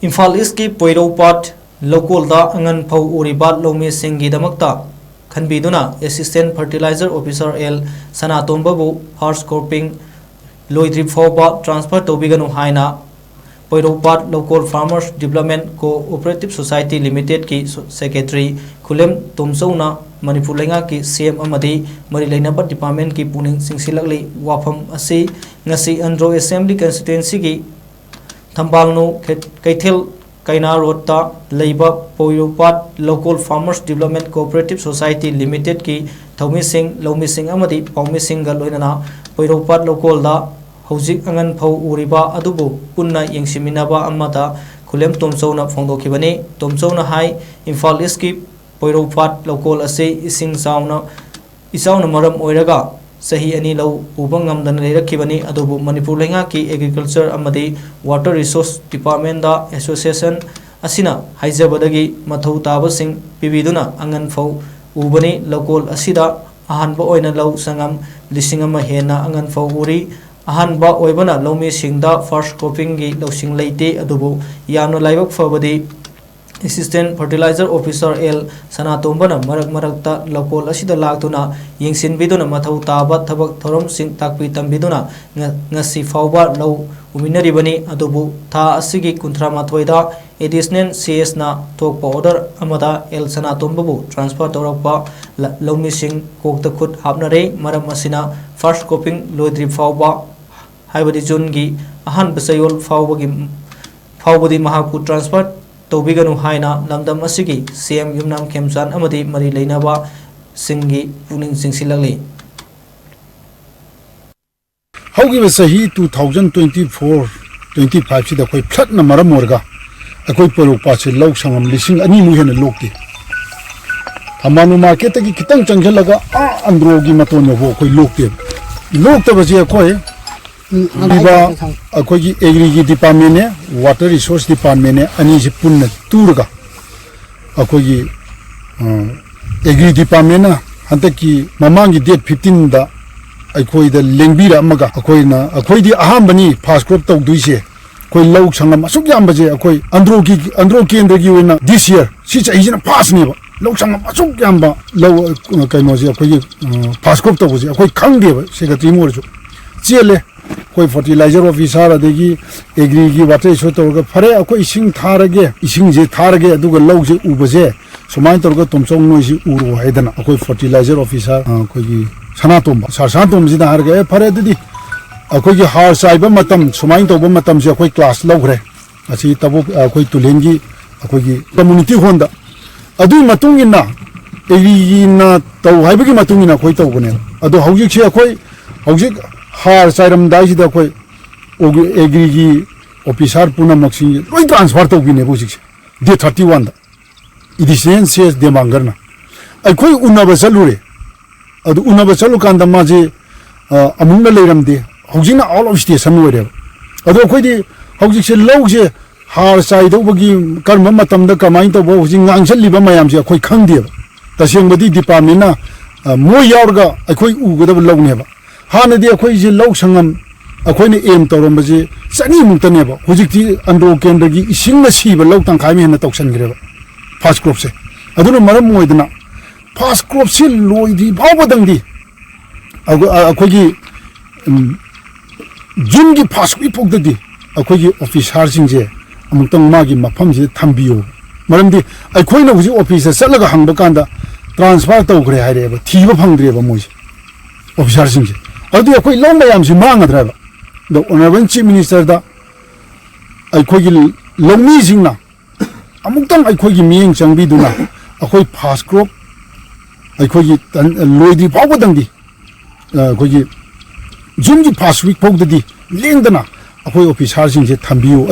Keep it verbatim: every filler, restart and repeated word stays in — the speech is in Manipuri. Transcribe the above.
ꯏꯝꯐꯥꯜ ꯏꯁꯀꯤ ꯄꯣꯏꯔꯧꯄꯥꯠ ꯂꯧꯀꯣꯜꯗ ꯑꯉꯟ ꯐꯧ ꯎꯔꯤꯕ ꯂꯧꯃꯤꯁꯤꯡꯒꯤꯗꯃꯛꯇ ꯈꯟꯕꯤꯗꯨꯅ Assistant Fertilizer Officer ꯑꯦꯜ ꯁꯅꯥꯇꯣꯝꯕꯕꯨ First Cropping ꯂꯣꯏꯗ꯭ꯔꯤ ꯐꯥꯎꯕ transfer ꯇꯧꯕꯤꯒꯅꯨ ꯍꯥꯏꯅ ꯄꯣꯏꯔꯧꯄꯥꯠ ꯂꯧꯀꯣꯜ Farmers Development Cooperative Society Limitedꯀꯤ Secretary ꯈꯨꯂꯦꯝ ꯇꯣꯝꯆꯧꯅ Manipur ꯂꯩꯉꯥꯛꯀꯤ ꯁꯤ ꯑꯦꯝ ꯑꯃꯗꯤ ꯃꯔꯤ ꯂꯩꯅꯕ departmentꯀꯤ ꯄꯨꯛꯅꯤꯡ ꯆꯤꯡꯁꯤꯜꯂꯛꯂꯤ꯫ ꯋꯥꯐꯝ ꯑꯁꯤ ꯉꯁꯤ ꯑꯟꯗ꯭ꯔꯣ Assembly Constituencyꯒꯤ ꯊꯝꯕꯥꯜꯅꯨ ꯀꯩꯊꯦꯜ ꯀꯩꯅꯥ ꯔꯣꯗꯇ ꯂꯩꯕ ꯄꯣꯏꯔꯧꯄꯥꯠ ꯂꯧꯀꯣꯜ Farmers Development Cooperative Society Limitedꯀꯤ ꯊꯧꯃꯤꯁꯤꯡ, ꯂꯧꯃꯤꯁꯤꯡ ꯑꯃꯗꯤ ꯄꯥꯎꯃꯤꯁꯤꯡꯒ ꯂꯣꯏꯅꯅ ꯄꯣꯏꯔꯧꯄꯥꯠ ꯂꯧꯀꯣꯜꯗ ꯍꯧꯖꯤꯛ ꯑꯉꯟ ꯐꯧ ꯎꯔꯤꯕ ꯑꯗꯨꯕꯨ ꯄꯨꯟꯅ ꯌꯦꯡꯁꯤꯟꯃꯤꯟꯅꯕ ꯑꯃꯗ ꯈꯨꯂꯦꯝ ꯇꯣꯝꯆꯧꯅ ꯐꯣꯡꯗꯣꯛꯈꯤꯕꯅꯤ꯫ ꯇꯣꯝꯆꯧꯅ ꯍꯥꯏ, ꯏꯝꯐꯥꯜ ꯏꯁꯀꯤ ꯄꯣꯏꯔꯧꯄꯥꯠ ꯂꯧꯀꯣꯜ ꯑꯁꯤ ꯏꯁꯤꯡ ꯆꯥꯎꯅ, ꯏꯆꯥꯎꯅ ꯃꯔꯝ ꯑꯣꯏꯔꯒ ꯆꯍꯤ ꯑꯅꯤ ꯂꯧ ꯎꯕ ꯉꯝꯗꯅ ꯂꯩꯔꯛꯈꯤꯕꯅꯤ꯫ ꯑꯗꯨꯕꯨ ꯃꯅꯤꯄꯨꯔ ꯂꯩꯉꯥꯛꯀꯤ Agriculture ꯑꯃꯗꯤ Water Resource Departmentꯗ Association ꯑꯁꯤꯅ ꯍꯥꯏꯖꯕꯗꯒꯤ ꯃꯊꯧ ꯇꯥꯕꯁꯤꯡ ꯄꯤꯕꯤꯗꯨꯅ ꯑꯉꯟ ꯐꯧ ꯎꯕꯅꯤ꯫ ꯂꯧꯀꯣꯜ ꯑꯁꯤꯗ ꯑꯍꯥꯟꯕ ꯑꯣꯏꯅ ꯂꯧ ꯁꯪꯉꯝ ꯂꯤꯁꯤꯡ ꯑꯃ ꯍꯦꯟꯅ ꯑꯉꯟ ꯐꯧ ꯎꯔꯤ꯫ ꯑꯍꯥꯟꯕ ꯑꯣꯏꯕꯅ ꯂꯧꯃꯤꯁꯤꯡꯗ First Croppingꯒꯤ ꯂꯧꯁꯤꯡ ꯂꯩꯇꯦ꯫ ꯑꯗꯨꯕꯨ ꯌꯥꯝꯅ ꯂꯥꯏꯕꯛ ꯐꯕꯗꯤ Assistant Fertilizer Officer ꯑꯦꯜ ꯁꯅꯥꯇꯣꯝꯕꯅ ꯃꯔꯛ ꯃꯔꯛꯇ ꯂꯧꯀꯣꯜ ꯑꯁꯤꯗ ꯂꯥꯛꯇꯨꯅ ꯌꯦꯡꯁꯤꯟꯕꯤꯗꯨꯅ ꯃꯊꯧ ꯇꯥꯕ ꯊꯕꯛ ꯊꯧꯔꯝꯁꯤꯡ ꯇꯥꯛꯄꯤ ꯇꯝꯕꯤꯗꯨꯅ ꯉ-, ꯉꯁꯤ ꯐꯥꯎꯕ ꯂꯧ ꯎꯃꯤꯟꯅꯔꯤꯕꯅꯤ꯫ ꯑꯗꯨꯕꯨ ꯊꯥ ꯑꯁꯤꯒꯤ ꯀꯨꯟꯊ꯭ꯔꯥ ꯃꯥꯊꯣꯏꯗ Additional ꯁꯤ ꯑꯦꯁꯅ ꯊꯣꯛꯄ order ꯑꯃꯗ ꯑꯦꯜ ꯁꯅꯥꯇꯣꯝꯕꯕꯨ transfer ꯇꯧꯔꯛꯄ ꯂ-, ꯂꯧꯃꯤꯁꯤꯡ ꯀꯣꯛꯇ ꯈꯨꯠ ꯍꯥꯞꯅꯔꯦ꯫ ꯃꯔꯝ ꯑꯁꯤꯅ First Cropping ꯂꯣꯏꯗ꯭ꯔꯤ ꯐꯥꯎꯕ, ꯍꯥꯏꯕꯗꯤ Juneꯒꯤ ꯑꯍꯥꯟꯕ ꯆꯌꯣꯜ ꯐꯥꯎꯕꯒꯤ, ꯐꯥꯎꯕꯗꯤ ꯃꯍꯥꯛꯄꯨ transfer ꯇꯧꯕꯤꯒꯅꯨ ꯍꯥꯏꯅ ꯂꯝꯗꯝ ꯑꯁꯤꯒꯤ ꯁꯤ ꯑꯦꯝ ꯌꯨꯝꯅꯥꯝ ꯈꯦꯝꯆꯥꯟ ꯑꯃꯗꯤ ꯃꯔꯤ ꯂꯩꯅꯕꯁꯤꯡꯒꯤ ꯄꯨꯛꯅꯤꯡ ꯆꯤꯡꯁꯤꯜꯂꯛꯂꯤ꯫ ꯍꯧꯈꯤꯕ ꯆꯍꯤ two thousand twenty four twenty five ꯁꯤꯗ ꯑꯩꯈꯣꯏ floodꯅ ꯃꯔꯝ ꯑꯣꯏꯔꯒ ꯑꯩꯈꯣꯏ ꯄꯣꯏꯔꯧꯄꯥꯠꯁꯦ ꯂꯧ ꯁꯪꯉꯝ ꯂꯤꯁꯤꯡ ꯑꯅꯤꯃꯨꯛ ꯍꯦꯟꯅ ꯂꯣꯛꯇꯦ꯫ ꯊꯝꯕꯥꯜꯅꯨ marketꯇꯒꯤ ꯈꯤꯇꯪ ꯆꯪꯁꯤꯜꯂꯒ ꯑꯥ ꯑꯟꯗ꯭ꯔꯣꯒꯤ ꯃꯇꯣꯟ ꯌꯧꯕ ꯑꯩꯈꯣꯏ ꯂꯣꯛꯇꯦꯕ꯫ ꯂꯣꯛꯇꯕꯁꯦ ꯑꯩꯈꯣꯏ ꯄꯤꯕ ꯑꯩꯈꯣꯏꯒꯤ Agriꯒꯤ departmentꯅꯦ, Water Resource Departmentꯅꯦ, ꯑꯅꯤꯁꯤ ꯄꯨꯟꯅ ꯇꯨꯔꯒ ꯑꯩꯈꯣꯏꯒꯤ, ꯑ, Agri departmentꯅ ꯍꯟꯗꯛꯀꯤ ꯃꯃꯥꯡꯒꯤ date fifteenꯗ ꯑꯩꯈꯣꯏꯗ ꯂꯦꯡꯕꯤꯔꯛꯑꯝꯃꯒ, ꯑꯩꯈꯣꯏꯅ, ꯑꯩꯈꯣꯏꯗꯤ ꯑꯍꯥꯟꯕꯅꯤ first crop ꯇꯧꯗꯣꯏꯁꯦ, ꯑꯩꯈꯣꯏ ꯂꯧ ꯁꯪꯉꯝ ꯑꯁꯨꯛ ꯌꯥꯝꯕꯁꯦ ꯑꯩꯈꯣꯏ ꯑꯟꯗ꯭ꯔꯣꯒꯤ, ꯑꯟꯗ꯭ꯔꯣ ꯀꯦꯟꯗ꯭ꯔꯒꯤ ꯑꯣꯏꯅ this year, ꯁꯤ ꯆꯍꯤꯁꯤꯅ first ꯅꯦꯕ꯫ ꯂꯧ ꯁꯪꯉꯝ ꯑꯁꯨꯛ ꯌꯥꯝꯕ ꯂꯧ, ꯑ, ꯀꯩꯅꯣꯁꯦ ꯑꯩꯈꯣꯏꯒꯤ, ꯑ, first crop ꯇꯧꯕꯁꯦ ꯑꯩꯈꯣꯏ ꯈꯪꯗꯦꯕ, secretary ꯑꯃ ꯑꯣꯏꯔꯁꯨ꯫ ꯆꯦꯜꯂꯦ꯫ ꯑꯩꯈꯣꯏ fertilizer officer ꯑꯗꯒꯤ agriꯒꯤ ꯋꯥꯇꯩꯁꯨ ꯇꯧꯔꯒ, "ꯐꯔꯦ, ꯑꯩꯈꯣꯏ ꯏꯁꯤꯡ ꯊꯥꯔꯒꯦ, ꯏꯁꯤꯡꯁꯦ ꯊꯥꯔꯒꯦ, ꯑꯗꯨꯒ ꯂꯧꯁꯦ ꯎꯕꯁꯦ ꯁꯨꯃꯥꯏꯅ ꯇꯧꯔꯒ ꯇꯣꯝꯆꯧ ꯅꯣꯏꯁꯤ ꯎꯔꯣ" ꯍꯥꯏꯗꯅ ꯑꯩꯈꯣꯏ fertilizer officer, ꯑ, ꯑꯩꯈꯣꯏꯒꯤ ꯁꯅꯥꯇꯣꯝꯕ, sir ꯁꯅꯥꯇꯣꯝꯕꯁꯤꯅ ꯍꯥꯏꯔꯒ, "ꯑꯦ, ꯐꯔꯦ, ꯑꯗꯨꯗꯤ ꯑꯩꯈꯣꯏꯒꯤ ꯍꯥꯔ ꯆꯥꯏꯕ ꯃꯇꯝ, ꯁꯨꯃꯥꯏꯅ ꯇꯧꯕ ꯃꯇꯝꯁꯦ ꯑꯩꯈꯣꯏ class ꯂꯧꯈ꯭ꯔꯦ꯫ ꯑꯁꯤ ꯇꯕꯣꯛ, ꯑꯩꯈꯣꯏ ꯇꯨꯂꯦꯟꯒꯤ ꯑꯩꯈꯣꯏꯒꯤ community hallꯗ꯫ ꯑꯗꯨꯒꯤ ꯃꯇꯨꯡ ꯏꯟꯅ agriꯒꯤꯅ ꯇꯧ ꯍꯥꯏꯕꯒꯤ ꯃꯇꯨꯡ ꯏꯟꯅ ꯑꯩꯈꯣꯏ ꯇꯧꯕꯅꯦꯕ꯫ ꯑꯗꯣ ꯍꯧꯖꯤꯛꯁꯦ ꯑꯩꯈꯣꯏ, ꯍꯧꯖꯤꯛ ꯍꯥꯔ ꯆꯥꯏꯔꯝꯗꯥꯏꯁꯤꯗ ꯑꯩꯈꯣꯏ ꯑꯣꯒꯤ-, agriꯒꯤ officer ꯄꯨꯝꯅꯃꯛꯁꯤꯡꯁꯦ ꯂꯣꯏ transfer ꯇꯧꯕꯤꯅꯦꯕ ꯍꯧꯖꯤꯛꯁꯦ, date thirty oneꯗ꯫ Additional C S ꯗꯦꯕꯥꯡꯒꯔꯅ ꯑꯩꯈꯣꯏ ꯎꯅꯕ ꯆꯠꯂꯨꯔꯦ꯫ ꯑꯗꯨ ꯎꯅꯕ ꯆꯠꯂꯨꯀꯥꯟꯗ ꯃꯥꯁꯦ, ꯑ, ꯑꯃꯨꯛꯅ ꯂꯩꯔꯝꯗꯦ꯫ ꯍꯧꯖꯤꯛꯅ out of station ꯑꯣꯏꯔꯦꯕ꯫ ꯑꯗꯣ ꯑꯩꯈꯣꯏꯗꯤ ꯍꯧꯖꯤꯛꯁꯦ ꯂꯧꯁꯦ ꯍꯥꯔ ꯆꯥꯏꯗꯧꯕꯒꯤ ꯀꯔꯝꯕ ꯃꯇꯝꯗ ꯀꯃꯥꯏꯅ ꯇꯧꯕ, ꯍꯧꯖꯤꯛ ꯉꯥꯡꯁꯤꯜꯂꯤꯕ ꯃꯌꯥꯝꯁꯦ ꯑꯩꯈꯣꯏ ꯈꯪꯗꯦꯕ꯫ ꯇꯁꯦꯡꯕꯗꯤ departmentꯅ, ꯑ, ꯃꯣꯏ ꯌꯥꯎꯔꯒ ꯑꯩꯈꯣꯏ ꯎꯒꯗꯕ ꯂꯧꯅꯦꯕ꯫ ꯍꯥꯟꯅꯗꯤ ꯑꯩꯈꯣꯏꯁꯦ ꯂꯧ ꯁꯪꯉꯝ ꯑꯩꯈꯣꯏꯅ aim ꯇꯧꯔꯝꯕꯁꯦ ꯆꯅꯤꯃꯨꯛꯇꯅꯦꯕ꯫ ꯍꯧꯖꯤꯛꯇꯤ ꯑꯟꯗ꯭ꯔꯣ ꯀꯦꯟꯗ꯭ꯔꯒꯤ ꯏꯁꯤꯡꯅ ꯁꯤꯕ ꯂꯧ ꯇꯪꯈꯥꯏ ꯑꯃ ꯍꯦꯟꯅ ꯇꯧꯁꯟꯈ꯭ꯔꯦꯕ first cropꯁꯦ꯫ ꯑꯗꯨꯅ ꯃꯔꯝ ꯑꯣꯏꯗꯅ first cropꯁꯦ ꯂꯣꯏꯗ꯭ꯔꯤ ꯐꯥꯎꯕꯗꯪꯗꯤ ꯑꯩꯈꯣꯏ-, ꯑꯩꯈꯣꯏꯒꯤ, ꯎꯝ, Juneꯒꯤ first week ꯐꯥꯎꯗꯗꯤ ꯑꯩꯈꯣꯏꯒꯤ officerꯁꯤꯡꯁꯦ ꯑꯃꯨꯛꯇꯪ ꯃꯥꯒꯤ ꯃꯐꯝꯁꯤꯗ ꯊꯝꯕꯤꯌꯣ꯫ ꯃꯔꯝꯗꯤ ꯑꯩꯈꯣꯏꯅ ꯍꯧꯖꯤꯛ officeꯇ ꯆꯠꯂꯒ ꯍꯪꯕ ꯀꯥꯟꯗ transfer ꯇꯧꯈ꯭ꯔꯦ ꯍꯥꯏꯔꯛꯑꯦꯕ, ꯊꯤꯕ ꯐꯪꯗ꯭ꯔꯦꯕ ꯃꯣꯏꯁꯦ, officerꯁꯤꯡꯁꯦ꯫ ꯑꯗꯨꯗꯤ ꯑꯩꯈꯣꯏ ꯂꯧ ꯃꯌꯥꯝꯁꯤ ꯃꯥꯡꯒꯗ꯭ꯔꯕ? ꯑꯗꯣ Honourable Chief Ministerꯗ ꯑꯩꯈꯣꯏꯒꯤ ꯂꯧꯃꯤꯁꯤꯡꯅ ꯑꯃꯨꯛꯇꯪ ꯑꯩꯈꯣꯏꯒꯤ ꯃꯤꯠꯌꯦꯡ ꯆꯪꯕꯤꯗꯨꯅ ꯑꯩꯈꯣꯏ first crop ꯑꯩꯈꯣꯏꯒꯤ ꯇꯟ-, ꯂꯣꯏꯗ꯭ꯔꯤ ꯐꯥꯎꯕꯗꯪꯗꯤ, ꯑ, ꯑꯩꯈꯣꯏꯒꯤ Juneꯒꯤ first week ꯐꯥꯎꯗꯗꯤ ꯂꯦꯡꯗꯅ ꯑꯩꯈꯣꯏ officerꯁꯤꯡꯁꯦ ꯊꯝꯕꯤꯌꯨ꯫